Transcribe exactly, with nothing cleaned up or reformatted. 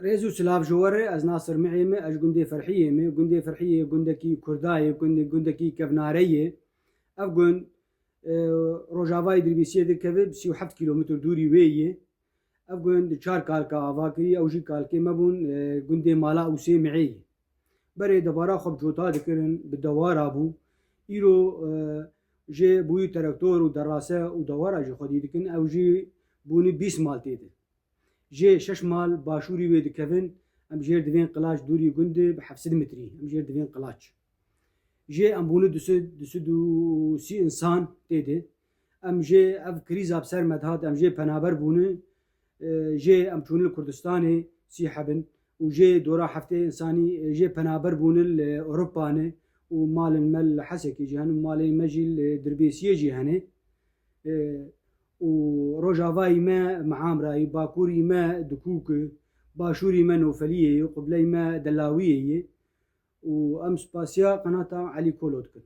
Rêz û silav ji we re, ez Nasir Mi'ê me, ez ji gundê Ferhiyê me. Gundê Ferhiyê gundekî Kurda ye, gundê, gundekî kevnare ye. Ev gund, e, rojavayê Dirbêsiyê dikeve, bi sî û heft kîlometr dûrî wê ye. Ev gund çar kalka ava kirî, ew jî kalkê me bûn, e, gundê Mala Ûsê Mi'ê ye. Berê debara xwe bi cota dikirin, bi dewara bû. Îro, e, jê bûyî terektor û derase û dewara jî xwedî dikin, ew jî bûnî bîst mal tê de. Jê şeş mal başûrî wê dikevin, em jêr divên qilaç dûrî gund e bi heft sed metrî, em jêr divên qilaç. Jê em bûne du sed, du sed û sî însan tê de. Em jê ev krîza bi ser me dihat, em jê penaber bûne. E, jê em çûne li Kurdistanê sî hebin û jê dora heftê însanî, e, jê penaber bûne li Ewropa ne û malên me li Hesekê jî hene û malên me jî li Dirbêsiyê jî hene. E, û rojavayî me Miamrayî, bakurî me Dikûk e, başûrî me Nofeliyê ye, qibleyê me Delawiyê ye. Û em spasiya qenata Elî Kolo dikin.